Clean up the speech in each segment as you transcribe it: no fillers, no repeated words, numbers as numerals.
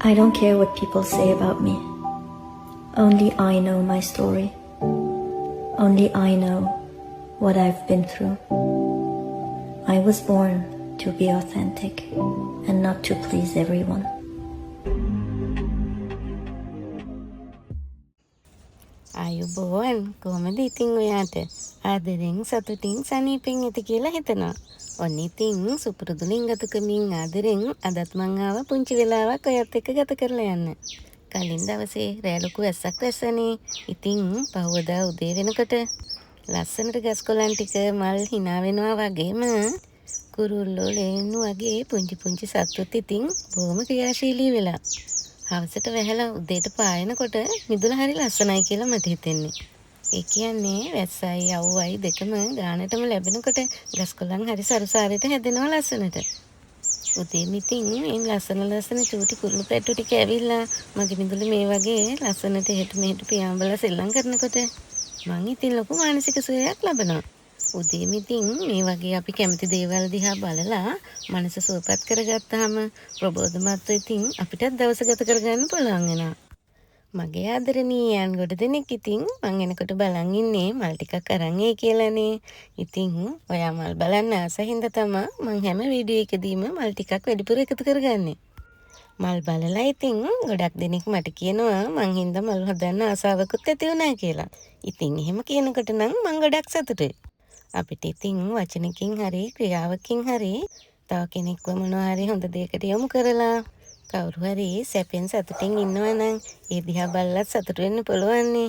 I don't care what people say about me. Only I know my story. Only I know what I've been through. I was born to be authentic and not to please everyone. ආයුබෝවන්, කොහොමද ඉතින් ඔයාට? ආදරෙන් සතුටින් සනීපෙන් ඇති කියලා හිතනවා. ඔන්න ඉතින් සුපුරුදු ලිංගතුකමින් ආදරෙන් අදත් මං ආවා පුංචි වෙලාවක් ඔයත් එක්ක ගත කරලා යන්න. කලින් දවසේ රෑ ලොකු වැස්සක් වැස්සනේ. ඉතින් පහුවදා උදේ වෙනකොට ලස්සනට ගස් කොළන් ටික මල් හිනා වෙනවා වගේම කුරුල්ලෝ ලේන්නු වගේ පුංචි පුංචි සත්තුත් ඉතින් බොහොම ක්‍රියාශීලී වෙලා. හවසට වැහැලා උදේට පායනකොට මිදුල හරි ලස්සනයි කියලා මට හිතෙන්නේ. ඒ කියන්නේ වැස්සයි අවුවයි දෙකම ගානටම ලැබෙනකොට ගස් කොළන් හරි සරුසාරයට හැදෙනවා ලස්සනට. උදේම ඉතින් මේ ලස්සන ලස්සන චූටි කුරුළු පැට්ටු ටික ඇවිල්ලා මගේ මිදුල මේ වගේ ලස්සනට එහෙට මෙහෙට පියාඹලා සෙල්ලම් කරනකොට මං ඉතින් ලොකු මානසික සුවයක් ලබනවා. උදේම ඉතින් මේ වගේ අපි කැමති දේවල් දිහා බලලා මනස සුවපත් කරගත්තාම ප්‍රබෝධමත්ව ඉතින් අපිටත් දවස ගත කරගන්න පුළුවන් වෙනවා. මගේ ආදරණීයයන් ගොඩ දෙනෙක් ඉතින් මං එනකොට බලන් ඉන්නේ මල් ටිකක් අරන් එයි කියලානේ. ඉතින් ඔයා මල් බලන්න ආස හින්දා තමා මං හැම වීඩියෝ එකදීම මල් ටිකක් වැඩිපුර එකතු කරගන්නේ. මල් බලලා ඉතින් ගොඩක් දෙනෙක් මට කියනවා මං හින්දා මල් හදන්න ආසාවකුත් ඇති වුණා කියලා. ඉතින් එහෙම කියනකොට නම් මං ගොඩක් සතුටුයි. අපිට ඉතින් වචනකින් හරි ක්‍රියාවකින් හරි තව කෙනෙක්ව මොනවා හරි හොඳ දෙයකට යොමු කරලා කවුරු හරි සැපෙන් සතුටින් ඉන්නවා නම් ඒ දිහා බලලත් සතුටු වෙන්න පුළුවන්නේ.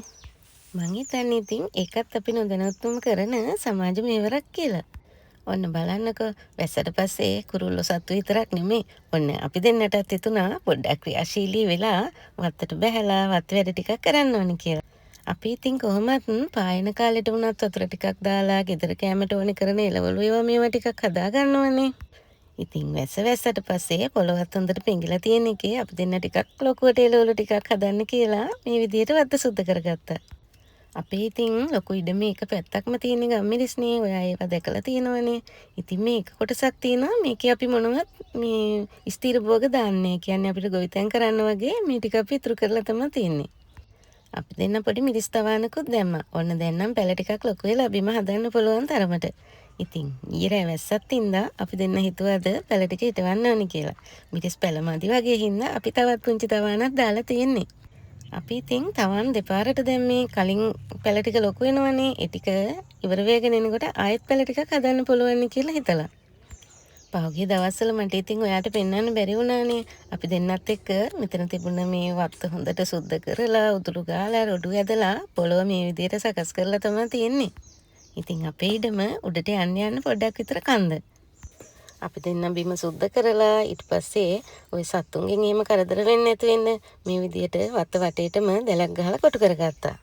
මං හිතන්නේ ඉතින් ඒකත් අපි නොදැනුවත්වම කරන සමාජ මෙහෙවරක් කියලා. ඔන්න බලන්නකෝ, වැස්සට පස්සේ කුරුල්ලෝ සත්තු විතරක් නෙමෙයි, ඔන්න අපි දෙන්නටත් හිතුණා පොඩ්ඩක් ක්‍රියාශීලී වෙලා වත්තට බැහැලා වත් වැඩ ටිකක් කරන්න ඕනේ කියලා. අපි ඉතින් කොහොමත් පායන කාලෙට වුණත් වතුර ටිකක් දාලා ගෙදර කෑමට ඕනේ කරන එළවලු ඒවා මේවා ටිකක් හදා ගන්නවනේ. ඉතින් වැස්ස වැස්සට පස්සේ පොළොවත් හොඳට පෙඟිලා තියෙන එකේ අපි දෙන්න ටිකක් ලොකුවට එළවලු ටිකක් හදන්න කියලා මේ විදිහට වත්ත සුද්ධ කරගත්තා. අපේ ඉතින් ලොකු ඉඩමේ එක පැත්තක්ම තියෙන ගම්මිරිස්නේ, ඔයා ඒවා දැකලා තියෙනවනේ. ඉතින් මේ එක කොටසක් තියෙනවා මේකේ අපි මොනවත් මේ ස්ථිර භෝග දාන්නේ. ඒ කියන්නේ අපිට ගොවිතැන් කරන්න වගේ මේ ටික අපි ඉතුරු කරලා තමයි තියෙන්නේ. අපි දෙන්න පොඩි මිරිස් තවානකුත් දැම්මා. ඔන්න දැන් නම් පැල ටිකක් ලොකු වෙලා බිම හදන්න පුළුවන් තරමට. ඉතින් ඊයේ රෑ වැස්සත් හින්දා අපි දෙන්න හිතුවාද පැල ටික හිටවන්න ඕනි කියලා. මිරිස් පැල මදි වගේ හින්දා අපි තවත් පුංචි තවානක් දාලා තියෙන්නේ. අපි ඉතින් තවන් දෙපාරට දැන් මේ කලින් පැල ටික ලොකු වෙනවනේ. ඒ ටික ඉවර වෙගෙන එනකොට ආයෙත් පැල ටිකක් හදන්න පුළුවන් කියලා හිතලා. පහුගිය දවස්වල මට ඉතින් ඔයාට පෙන්වන්න බැරි වුණානේ. අපි දෙන්නත් එක්ක මෙතන තිබුණ මේ වත්ත හොඳට සුද්ධ කරලා උදුළු ගාලා රොඩු ඇදලා පොළොව මේ විදියට සකස් කරලා තමයි තියෙන්නේ. ඉතින් අපේ ඉඩම උඩට යන්න යන්න පොඩ්ඩක් විතර කන්ද. අපි දෙන්න බිම සුද්ධ කරලා ඊට පස්සේ ওই සත්තුන්ගෙන් එහෙම කරදර වෙන්නේ නැතු වෙන්න මේ විදියට වත්ත වටේටම දැලක් ගහලා කොටු කරගත්තා.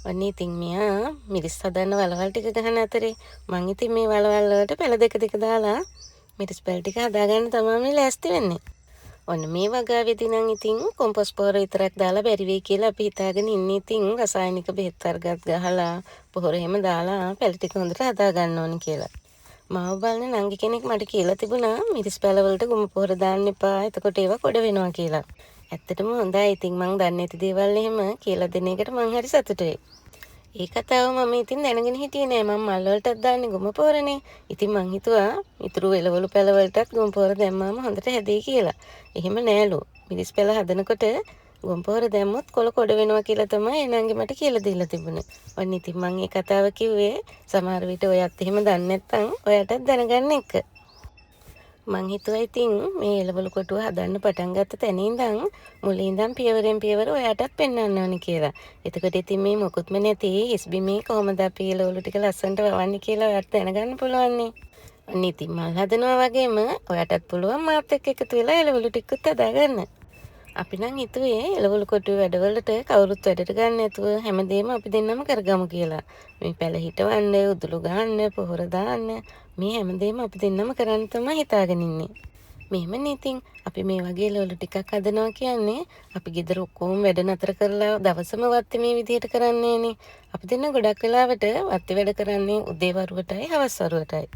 ඔන්න ඉතින් මෙයා මිරිස් හදන්න වලවල් ටික ගහන අතරේ මං ඉතින් මේ වලවල් වලට පැල දෙක දෙක දාලා මිරිස් පැල ටික හදාගන්න තමයි මේ ලෑස්ති වෙන්නේ. ඔන්න මේ වගාවේදී නම් ඉතින් කොම්පෝස්ට් පොහොර විතරක් දාලා බැරි වෙයි කියලා අපි හිතාගෙන ඉන්නේ. ඉතින් රසායනික බෙහෙත් වර්ගත් ගහලා පොහොර එහෙම දාලා පැල ටික හොඳට හදා ගන්න ඕනේ කියලා. මාව බලන නංගි කෙනෙක් මට කියලා තිබුණා මිරිස් පැල වලට ගුම පොහොර දාන්න එපා, එතකොට ඒවා කොඩ වෙනවා කියලා. ඇත්තටම හොඳයි. ඉතින් මං දන්නේ නැති දේවල් එහෙම කියලා දෙන එකට මං හරි සතුටුයි. ඒ කතාව මම ඉතින් දැනගෙන හිටියේ නෑ. මං මල් වලටත් දාන්නේ ගුම පොහොරනේ. ඉතින් මං හිතුවා ඉතුරු එළවලු පැල වලටත් ගුම පොහොර දැම්මාම හොඳට හැදෙයි කියලා. එහෙම නෑලු. මිරිස් පැල හදනකොට ගුම පොහොර දැම්මොත් කොළ කොඩ වෙනවා කියලා තමයි ඒ නංගි මට කියලා දීලා තිබුණේ. ඔන්න ඉතින් මං ඒ කතාව කිව්වේ සමහර විට ඔයත් එහෙම දන්නේ නැත්නම් ඔයාටත් දැනගන්න එක. මං හිතුවා ඉතින් මේ එළවලු කොටුව හදන්න පටන් ගත්ත තැන ඉඳන් මුලින් ඉඳන් පියවරෙන් පියවර ඔයාටත් පෙන්වන්න ඕනි කියලා. එතකොට ඉතින් මේ මොකුත්ම නැති හිස් බිමේ කොහොමද අපි එළවලු ටික ලස්සනට වවන්නේ කියලා ඔයාට දැනගන්න පුළුවන්නේ. ඔන්න ඉතින් මල් හදනවා වගේම ඔයාටත් පුළුවන් මාත් එක්ක එකතු වෙලා එළවලු ටිකත් හදාගන්න. අපි නම් හිතුවේ එළවලු කොටුවේ වැඩවලට කවුරුත් වැඩට ගන්න නැතුව හැමදේම අපි දෙන්නම කරගමු කියලා. මේ පැල හිටවන්න, උදුළු ගන්න, පොහොර දාන්න මේ හැමදේම අපි දෙන්නම කරන්න තමයි හිතාගෙන ඉන්නේ. මෙහෙමනේ ඉතින් අපි මේ වගේ එළවලු ටිකක් හදනවා කියන්නේ අපි ගෙදර ඔක්කොම වැඩ නතර කරලා දවසම වත්තේ මේ විදිහට කරන්නේනේ. අපි දෙන්න ගොඩක් වෙලාවට වත්තේ වැඩ කරන්නේ උදේ වරුවටයි හවස් වරුවටයි.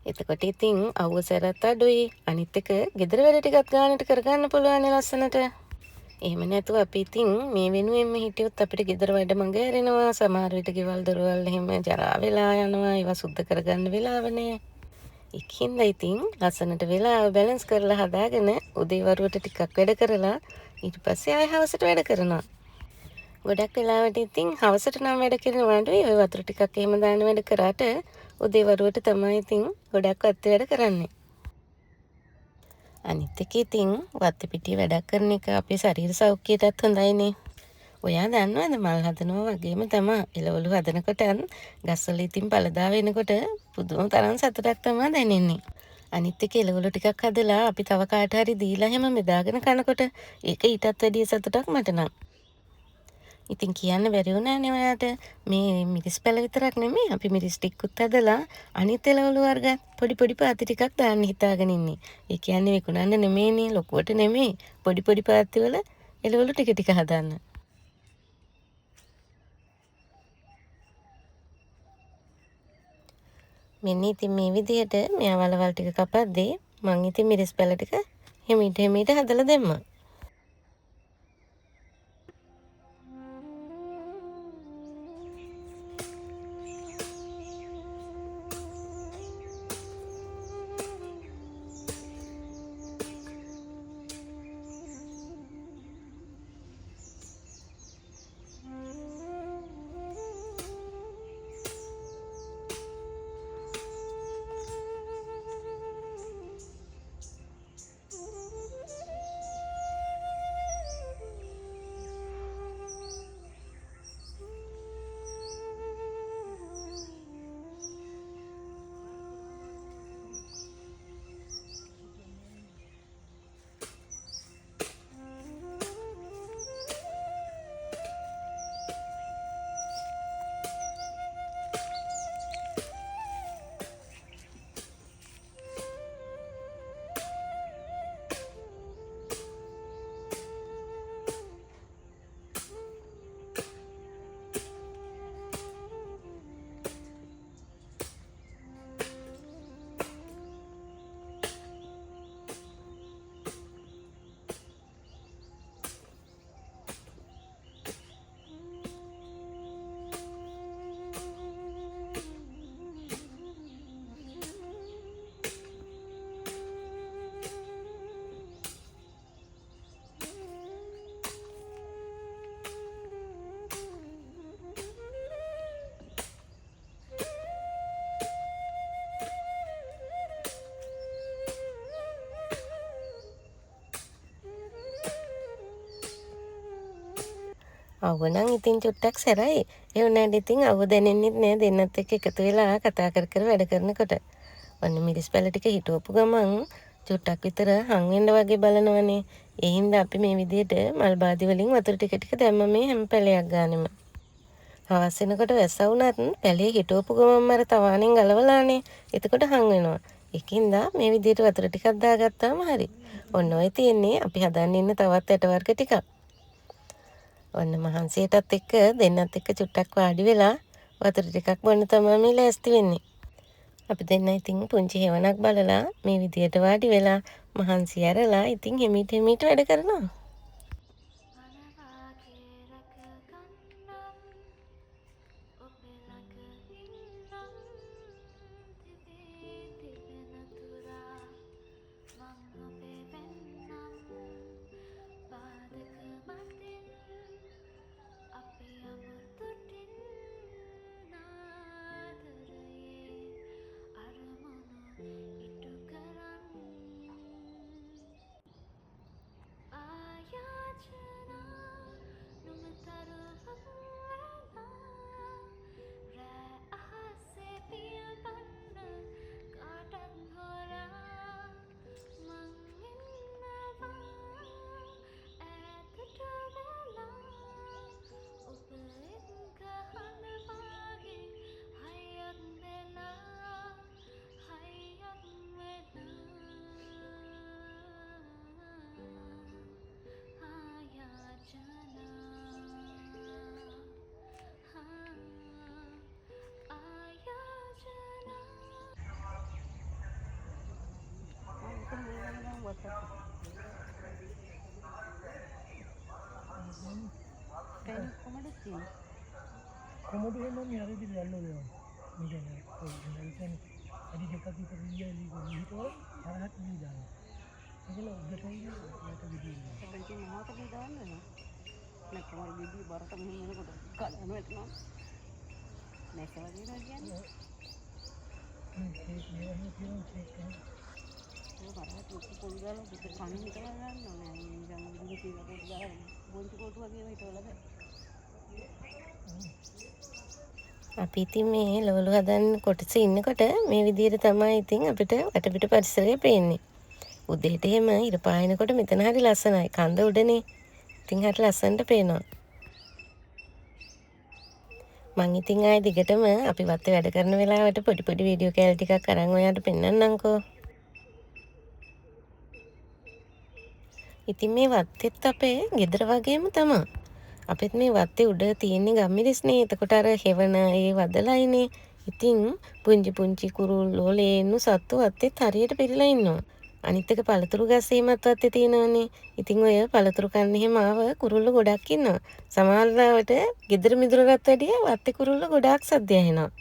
එතකොට ඉතින් අවුව සැරත් අඩුයි. අනිත් එක ගෙදර වැඩ ටිකත් ගානට කරගන්න පුළුවන් ලස්සනට. එහෙම නැතුව අපි ඉතින් මේ වෙනුවෙන්ම හිටියොත් අපිට ගෙදර වැඩ මඟ ඇරෙනවා. සමහර විට ගෙවල් දොරවල් එහෙම ජරා වෙලා යනවා. ඒවා සුද්ධ කරගන්න වෙලාව නෑ. ඒකින්ද ඉතින් ලස්සනට වෙලාව බැලන්ස් කරලා හදාගෙන උදේ වරුවට ටිකක් වැඩ කරලා ඊට පස්සේ ආයෙ හවසට වැඩ කරනවා. ගොඩක් වෙලාවට ඉතින් හවසට නම් වැඩ කරනවා නෙවෙයි, ඔය වතුර ටිකක් එහෙම දාන වැඩ කරාට උදේ වරුවට තමයි ඉතින් ගොඩක් වත්තේ වැඩ කරන්නේ. අනිත් එක ඉතින් වත්තේ පිටියේ වැඩක් කරන එක අපේ ශරීර සෞඛ්‍යයටත් හොඳයිනේ. ඔයා දන්නවද මල් හදනවා වගේම තමා එළවලු හදනකොටත් ගස්වල ඉතින් පළදා වෙනකොට පුදුම තරම් සතුටක් තමා දැනෙන්නේ. අනිත් එක එළවලු ටිකක් හදලා අපි තව කාට හරි දීලා හැම බෙදාගෙන කනකොට ඒක ඊටත් වැඩිය සතුටක් මට නම්. ඉතින් කියන්න බැරි වුණානේ ඔයාට මේ මිරිස් පැල විතරක් නෙමෙයි අපි මිරිස් ටිකකුත් හදලා අනිත් එළවලු වර්ග පොඩි පොඩි පාති ටිකක් දාන්න හිතාගෙන ඉන්නේ. ඒ කියන්නේ විකුණන්න නෙමෙයිනේ, ලොකුවට නෙමෙයි, පොඩි පොඩි පාති වල එළවලු ටික ටික හදන්න. මෙන්න ඉතින් මේ විදිහට මෙයා වලවල් ටික කපද්දී මං ඉතින් මිරිස් පැල ටික හිමීට හිමීට හදලා දැම්මා. අවුව නම් ඉතින් චුට්ටක් සැරයි. ඒ වුණාට ඉතින් අවුව දැනෙන්නෙත් නෑ දෙන්නත් එක්ක එකතු වෙලා කතා කර කර වැඩ කරනකොට. ඔන්න මිරිස් පැල ටික හිටවපු ගමන් චුට්ටක් විතර හං වෙන්න වගේ බලනවනේ. ඒ හින්දා අපි මේ විදිහට මල් බාදි වලින් වතුර ටික ටික දැම්ම මේ හැම පැලයක් ගානෙම. හවස් වෙනකොට වැස්ස වුණත් පැලේ හිටවපු ගමන්ම අර තවාණෙන් ගලවලානේ. එතකොට හං වෙනවා. ඒකින්ද මේ විදිහට වතුර ටිකක් දාගත්තාම හරි. ඔන්න ඔය තියෙන්නේ අපි හදන්න ඉන්න තවත් ඇට වර්ග ටිකක්. ඔන්න මහන්සියටත් එක්ක දෙන්නත් එක්ක චුට්ටක් වාඩි වෙලා වතුර ටිකක් බොන්න තමයි මේ ලෑස්ති වෙන්නේ. අපි දෙන්න ඉතින් පුංචි හෙවණක් බලලා මේ විදියට වාඩි වෙලා මහන්සිය ඇරලා ඉතින් හිමීට හිමීට වැඩ කරනවා. කොමඩුත් තියෙනවා. කොමඩු එහෙම මේ අර විදිහට දැල්ලෝ දෙනවා. මේ කියන්නේ ඔය කියන්නේ අඩි දෙකක් විතර ඊයලි හිටවල හරහට වී දානවා. ඒකල උඩට යට විදිහට. ඉතින් මොහොත වී දාන්න වෙනවා. නැත්නම් ඔය බිබී බරට මෙහෙම එනකොට කඩන වැටෙනවා. නැස වගේ නෝ කියන්නේ. මේ කේක් මේවා එහෙම තියෙනවා කේක් එහෙම. ඔය බරට ලොකු පොල් දාලා පිට කණින් හිටවලා ගන්න ඕනේ. නිකන් විදිහට තියලා පොල් දාලා බොංචි කොටු වගේ ඒවා හිටවලා බෑ. අපි ඉතින් මේ ලොවලු හදන කොටස ඉන්නකොට මේ විදිහට තමයි ඉතින් අපිට වටපිට පරිසරය පේන්නේ. උදේට එහෙම ඉර පායනකොට මෙතන හරි ලස්සනයි. කන්ද උඩනේ. ඉතින් හරි ලස්සනට පේනවා. මං ඉතින් ආයේ දිගටම අපි වත්තේ වැඩ කරන වෙලාවට පොඩි පොඩි වීඩියෝ කෑලි ටිකක් අරන් ඔයාලට පෙන්නන්නම්කෝ. ඉතින් මේ වත්තෙත් අපේ ගෙදර වගේම තමා. අපිත් මේ වත්තේ උඩ තියෙන්නේ ගම්මිරිස්නේ. එතකොට අර හෙවණ ඒ වදලයිනේ. ඉතින් පුංචි පුංචි කුරුල්ලෝ ලේනු සත්තු වත්තෙත් හරියට පිරিলা ඉන්නවා. අනිත් එක පළතුරු ගස් එහෙමත් වත්තේ තියෙනවනේ. ඉතින් ඔය පළතුරු කන්න එහෙම ආව කුරුල්ලෝ ගොඩක් ඉන්නවා. සමහර වෙලාවට ගෙදර මිදුලටත් වැඩිය වත්තේ කුරුල්ලෝ ගොඩාක් සද්ද ඇහෙනවා.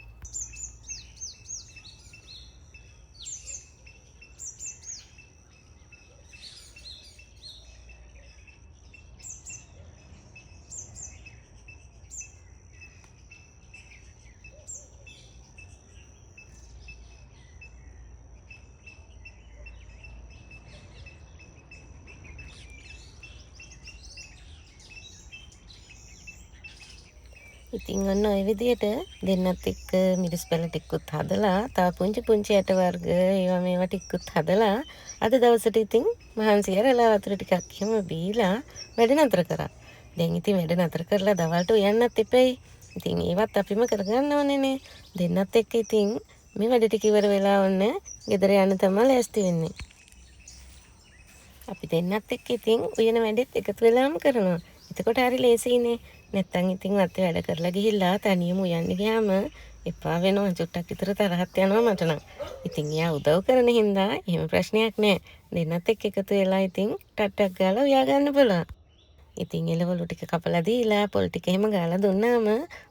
ඉතින් ඔන්න ඔය විදියට දෙන්නත් එක්ක මිරිස් පැල ටිකකුත් හදලා, තව පුංචි පුංචි ඇට වර්ග ඒවා මේවා ටිකකුත් හදලා අද දවසට ඉතින් මහන්සි ඇරලා වතුර ටිකක් එහෙම බීලා වැඩ නතර කරා. දැන් ඉතින් වැඩ නතර කරලා දවල්ට උයන්නත් එපැයි. ඉතින් ඒවත් අපිම කරගන්න ඕනේනේ. දෙන්නත් එක්ක ඉතින් මේ වැඩ ටික ඉවර වෙලා ඔන්න ගෙදර යන්න තමයි ලෑස්ති වෙන්නේ. අපි දෙන්නත් එක්ක ඉතින් උයන වැඩෙත් එකතු වෙලාම කරනවා. එතකොට හරි ලේසියිනේ. නැත්තම් ඉතින් වත්තේ වැඩ කරලා ගිහිල්ලා තනියම උයන්න ගියාම එපා වෙනවා. චුට්ටක් විතර තරහත් යනවා මට නම්. ඉතින් එයා උදව් කරන හින්දා එහෙම ප්‍රශ්නයක් නෑ. දෙන්නත් එක්ක එකතු වෙලා ඉතින් ටක් ටක් ගාලා උයා ගන්න පුළුවන්. ඉතින් එළවලු ටික කපලා දීලා පොල් ටික එහෙම ගාලා දුන්නාම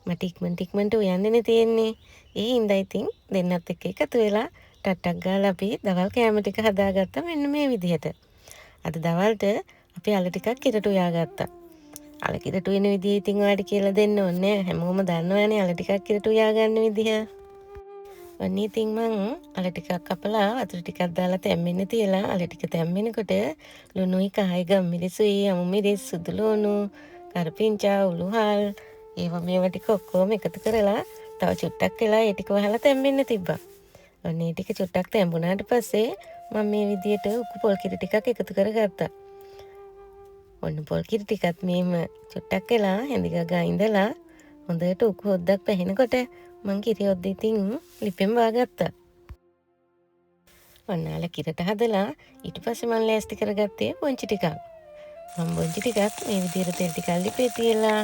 මට ඉක්මනට ඉක්මනට උයන්නනේ තියෙන්නේ. ඒ හින්දා ඉතින් දෙන්නත් එක්ක එකතු වෙලා ටක් ටක් ගාලා අපි දවල් කෑම ටික හදාගත්තා මෙන්න මේ විදිහට. අද දවල්ට අපි අල ටිකක් කිරට උයාගත්තා. අල කිරට උයන විදිහ ඉතින් ඔයාලට කියලා දෙන්න ඕනේ නෑ. හැමෝම දන්නවනේ අල ටිකක් කිරට උයා ගන්න විදිහ. ඔන්න ඉතින් මං අල ටිකක් කපලා වතුර ටිකක් දාලා තැම්බෙන්න තියලා අල ටික තැම්බෙනකොට ලුණුයි කහයි ගම්මිරිසුයි අමු මිරිස් සුදු ලුණු කරපිංචා උළුහල් ඒවා මේවා ටික ඔක්කොම එකතු කරලා තව චුට්ටක් වෙලා ඒ ටික වහලා තැම්බෙන්න තිබ්බා. ඔන්න ඒ ටික චුට්ටක් තැඹුණාට පස්සේ මම මේ විදියට උකු පොල් කිරි ටිකක් එකතු කරගත්තා. ඔන්න පොල් කිරි ටිකත් මෙහෙම චුට්ටක් වෙලා හැඳි ගගා ඉඳලා හොඳට උකු හොද්දක් පැහෙනකොට මං කිරි හොද්ද ඉතින් ලිපෙන් වාගත්තා. ඔන්න අල කිරට හදලා ඊට පස්සේ මං ලෑස්ති කරගත්තේ බොංචි ටිකක්. මං බොංචි ටිකක් මේ විදියට තෙල් ටිකක් ලිපේ තියලා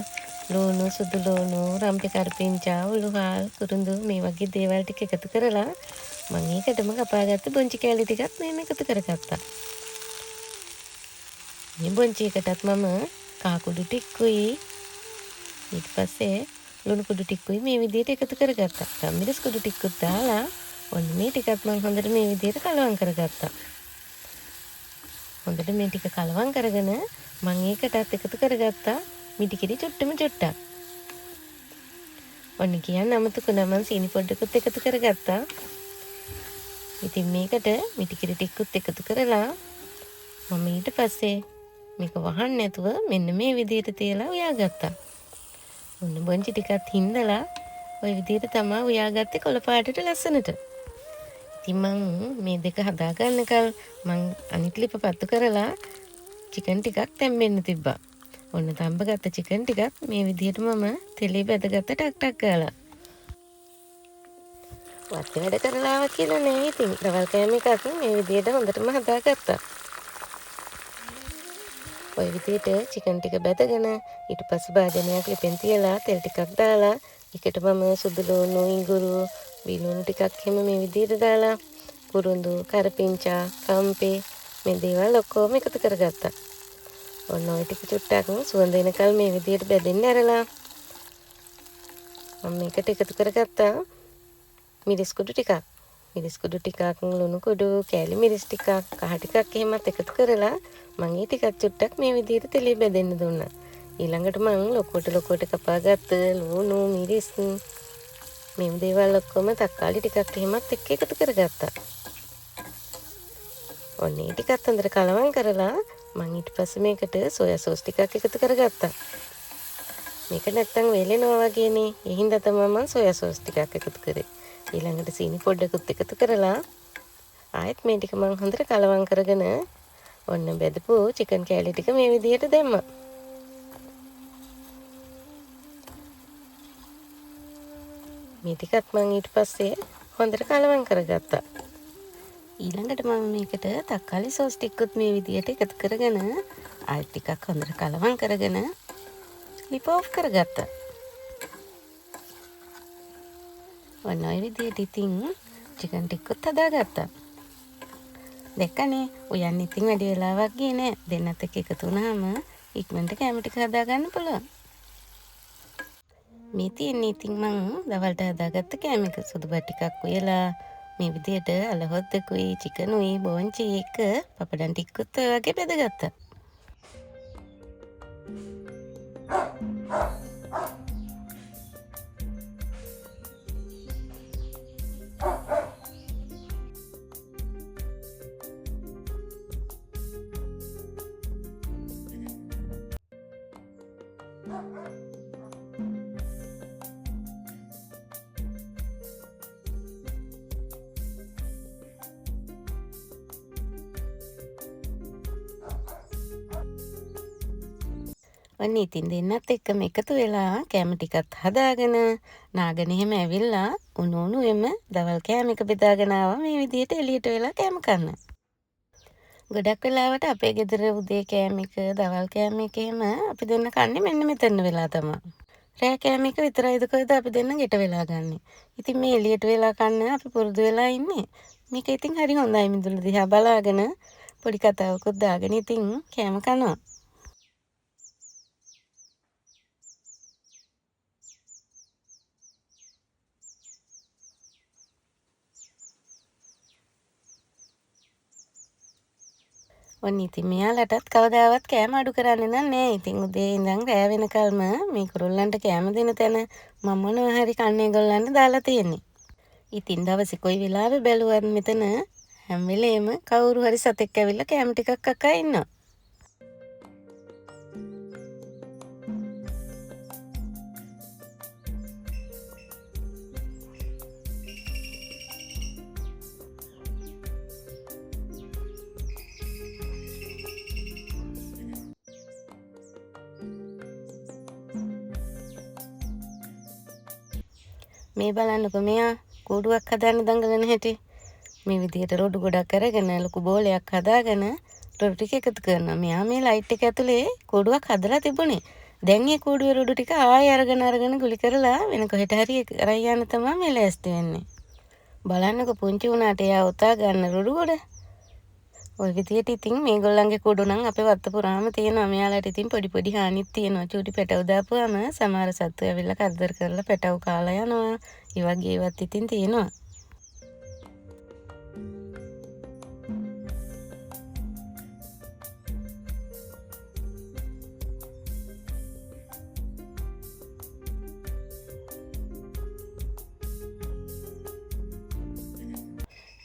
ලුණු සුදු ලුණු රම්පෙ කරපිංචා උළුහාල් කුරුඳු මේ වගේ දේවල් ටික එකතු කරලා මං ඒකටම කපාගත්ත බොංචි කෑලි ටිකත් මෙහෙම එකතු කරගත්තා. මේ බොංචි එකටත් මම කහ කුඩු ටිකකුයි ඊට පස්සේ ලුණු කුඩු ටිකකුයි මේ විදිහට එකතු කරගත්තා. ගම්මිරිස් කුඩු ටිකකුත් දාලා ඔන්න මේ ටිකත් මං හොඳට මේ විදිහට කලවම් කරගත්තා. හොඳට මේ ටික කලවම් කරගෙන මං ඒකටත් එකතු කරගත්තා මිටි කිරි චුට්ටම චුට්ටක්. ඔන්න කියන්න අමතක වුණා මං සීනි පොඩ්ඩකුත් එකතු කරගත්තා. ඉතින් මේකට මිටි කිරි ටිකකුත් එකතු කරලා මම ඊට පස්සේ මේක වහන්න නැතුව මෙන්න මේ විදිහට තියලා උයාගත්තා. ඔන්න බොංචි ටිකත් හින්දලා ඔය විදිහට තමා උයාගත්තේ කොළ පාටට ලස්සනට. ඉතින් මං මේ දෙක හදාගන්නකල් මං අනිත් ලිප පත්තු කරලා චිකන් ටිකක් තැම්බෙන්න තිබ්බා. ඔන්න තම්බගත්ත චිකන් ටිකත් මේ විදිහට මම තෙලේ බැදගත්ත ටක් ටක් ගාලා. වත්තේ වැඩ කරලා ආවා කියලා නෑ. ඉතින් දවල් කෑම එකක් මේ විදිහට හොඳටම හදාගත්තා. ඔය විදිහට චිකන් ටික බැදගෙන ඊට පස්සේ භාජනයක් ලිපෙන් තියලා තෙල් ටිකක් දාලා ඒකට මම සුදු ලුණු ඉඟුරු බිලුණු ටිකක් එහෙම මේ විදිහට දාලා කුරුඳු කරපිංචා කම්පේ මේ දේවල් ඔක්කොම එකතු කරගත්තා. ඔන්න ඔය ටික චුට්ටක් සුවඳ එනකල් මේ විදියට බැදෙන්න ඇරලා මම මේකට එකතු කරගත්තා මිරිස් කුඩු ටිකක්. මිරිස් කුඩු ටිකක්, ලුණු කුඩු, කෑලි මිරිස් ටිකක්, කහ ටිකක් එහෙමත් එකතු කරලා මං ඒ ටිකක් චුට්ටක් මේ විදියට තෙලේ බැදෙන්න දුන්නා. ඊළඟට මං ලොකුවට ලොකුවට කපාගත්ත ලුණු, මිරිස් මේ දේවල් ඔක්කොම තක්කාලි ටිකක් එහෙමත් එක්ක එකතු කරගත්තා. ඔන්න ඒ ටිකත් හොඳට කලවම් කරලා මං ඊට පස්සේ මේකට සෝයා සෝස් ටිකක් එකතු කරගත්තා. මේක නැත්තම් වේලෙනවා වගේනේ. ඒ හින්දා තමයි මං සෝයා සෝස් ටිකක් එකතු කරේ. ඊළඟට සීනි පොඩ්ඩකුත් එකතු කරලා ආයෙත් මේ ටික මං හොඳට කලවම් කරගෙන ඔන්න බෙදපු චිකන් කෑලි ටික මේ විදිහට දැම්මා. මේ ටිකත් මං ඊට පස්සේ හොඳට කලවම් කරගත්තා. ඊළඟට මම මේකට තක්කාලි සෝස් ටිකකුත් මේ විදිහට එකතු කරගෙන ආයෙත් ටිකක් හොඳට කලවම් කරගෙන ලිප ඔෆ් කරගත්තා. ඔන්න ඔය විදිහට ඉතින් චිකන් ටිකකුත් හදාගත්තා. දැක්කනේ උයන්න ඉතින් වැඩි වෙලාවක් ගියේ නෑ. දෙන්නත් එක්ක එකතු වුණාම ඉක්මනට කැම ටික හදාගන්න පුළුවන්. මේ තියෙන්නේ ඉතින් මං දවල්ට හදාගත්ත කෑම එක. සුදු බත් ටිකක් උයලා මේ විදිහට අල හොද්දකුයි චිකනුයි බෝංචි එක පපඩම් ටිකකුත් ඔය වගේ බෙදගත්තා. ඔන්න ඉතින් දෙන්නත් එක්කම එකතු වෙලා කෑම ටිකත් හදාගෙන නාගෙන එහෙම ඇවිල්ලා උණු උණුවෙම දවල් කෑම එක බෙදාගෙන ආවා මේ විදිහට එළියට වෙලා කෑම කන්න. ගොඩක් වෙලාවට අපේ ගෙදර උදේ කෑම එක දවල් කෑම එක එහෙම අපි දෙන්න කන්නේ මෙන්න මෙතන වෙලා තමයි. රෑ කෑම එක විතරයිද කොහෙද අපි දෙන්න ගෙට වෙලා ගන්නෙ. ඉතින් මේ එළියට වෙලා කන්න අපි පුරුදු වෙලා ඉන්නේ. මේක ඉතින් හරි හොඳයි මිදුල දිහා බලාගෙන පොඩි කතාවකුත් දාගෙන ඉතින් කෑම කනවා. ඔන්න ඉතින් මෙයාලටත් කවදාවත් කෑම අඩු කරන්නේ නම් නෑ. ඉතින් උදේ ඉඳන් රෑ වෙනකල්ම මේ කුරුල්ලන්ට කෑම දෙන තැන මම මොනවා හරි කන්න ඒගොල්ලන්ට දාලා තියෙන්නේ. ඉතින් දවසේ කොයි වෙලාවෙ බැලුවත් මෙතන හැම වෙලේම කවුරු හරි සතෙක් ඇවිල්ලා කෑම ටිකක් කකා ඉන්නවා. මේ බලන්නකො මෙයා කූඩුවක් හදාන්න දඟලන හැටි. මේ විදිහට රොඩු ගොඩක් අරගෙන ලොකු බෝලයක් හදාගෙන රොඩු ටික එකතු කරනවා. මෙයා මේ ලයිට් එක ඇතුලේ කූඩුවක් හදලා තිබුණේ. දැන් මේ කූඩුවේ රොඩු ටික ආයෙ අරගෙන අරගෙන ගුලි කරලා වෙන කොහෙට හරි අරන් යන්න තමයි මේ ලෑස්ති වෙන්නේ. බලන්නකො පුංචි වුණාට එයා ඔතා ගන්න රොඩු ගොඩ. ඔය විදිහට ඉතින් මේගොල්ලන්ගේ කුඩු නම් අපේ වත්ත පුරාම තියෙනවා. මෙයාලට ඉතින් පොඩි පොඩි හානිත් තියෙනවා. චූටි පැටව් දාපුවාම සමහර සත්තු ඇවිල්ලා කරදර කරලා පැටව් කාලා යනවා. ඒ වගේ ඒවත් ඉතින් තියෙනවා.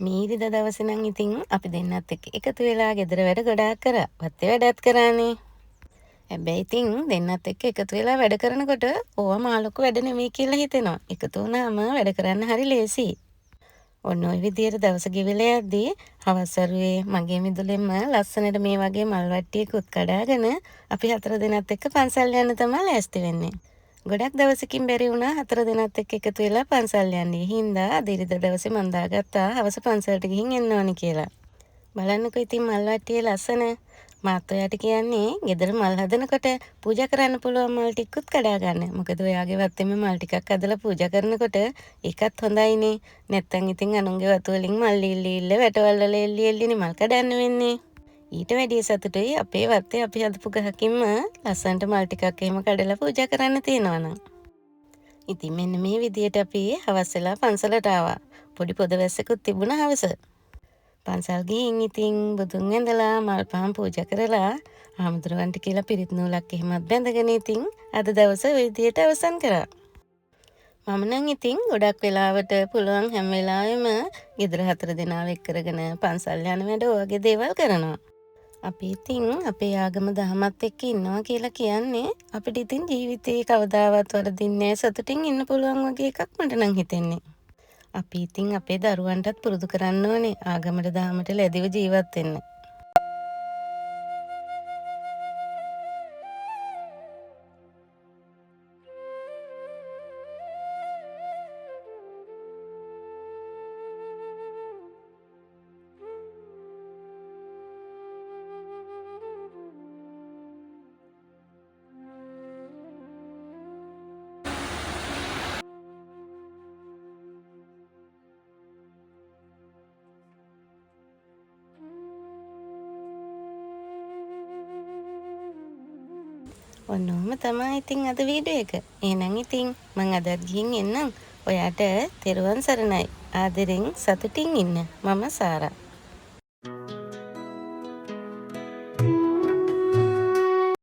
මේ ඉරිදා දවසේ නම් ඉතින් අපි දෙන්නත් එක්ක එකතු වෙලා ගෙදර වැඩ ගොඩාක් කරා. වත්තේ වැඩත් කරානේ. හැබැයි ඉතින් දෙන්නත් එක්ක එකතු වෙලා වැඩ කරනකොට ඕවා මහා ලොකු වැඩ නෙමෙයි කියලා හිතෙනවා. එකතු වුණාම වැඩ කරන්න හරි ලේසියි. ඔන්න ඔය විදියට දවස ගෙවිලා යද්දී හවස් වරුවේ මගේ මිදුලෙන්ම ලස්සනට මේ වගේ මල් වට්ටියකුත් කඩාගෙන අපි හතර දෙනාත් එක්ක පන්සල් යන්න තමයි ලෑස්ති වෙන්නේ. ගොඩක් දවසකින් බැරි වුණා හතර දෙනාත් එක්ක එකතු වෙලා පන්සල් යන්න. ඒ හින්දා අද ඉරිදා දවසේ මං දාගත්තා හවස පන්සලට ගිහින් එන්න ඕනි කියලා. බලන්නකෝ ඉතින් මල් වට්ටියේ ලස්සන. මාත් ඔයාට කියන්නේ ගෙදර මල් හදනකොට පූජා කරන්න පුළුවන් මල් ටිකකුත් කඩා ගන්න. මොකද ඔයාගේ වත්තේම මල් ටිකක් හදලා පූජා කරනකොට ඒකත් හොඳයිනේ. නැත්තම් ඉතින් අනුන්ගේ වතු වලින් මල් ඉල්ල ඉල්ල වැටවල් වල එල්ලි එල්ලිනේ මල් කඩන්න වෙන්නේ. ඊට වැඩිය සතුටුයි අපේ වත්තේ අපි හදපු ගහකින්ම ලස්සනට මල් ටිකක් එහෙම කඩලා පූජා කරන්න තියෙනවා නම්. ඉතින් මෙන්න මේ විදියට අපි හවස් වෙලා පන්සලට ආවා. පොඩි පොද වැස්සකුත් තිබුණා හවස. පන්සල් ගිහින් ඉතින් බුදුන් වැඳලා මල් පහන් පූජා කරලා හාමුදුරුවන්ට කියලා පිරිත් නූලක් එහෙමත් බැඳගෙන ඉතින් අද දවස ඔය විදියට අවසන් කරා. මම නම් ඉතින් ගොඩක් වෙලාවට පුළුවන් හැම වෙලාවෙම ගෙදර 4 දෙනාව එක් කරගෙන පන්සල් යන වැඩ ඔය වගේ දේවල් කරනවා. අපි ඉතින් අපේ ආගම දහමත් එක්ක ඉන්නවා කියලා කියන්නේ අපිට ඉතින් ජීවිතේ කවදාවත් වරදින්නේ නෑ, සතුටින් ඉන්න පුළුවන් වගේ එකක් මට නම් හිතෙන්නේ. අපි ඉතින් අපේ දරුවන්ටත් පුරුදු කරන්න ඕනේ ආගමට දහමට ලැබිව ජීවත් වෙන්න. ඔන්න ඔහොම තමයි ඉතින් අද වීඩියෝ එක. එහෙනම් ඉතින් මං අදත් ගිහින් එන්නම්. ඔයාට තෙරුවන් සරණයි. ආදරෙන් සතුටින් ඉන්න. මම සාරා.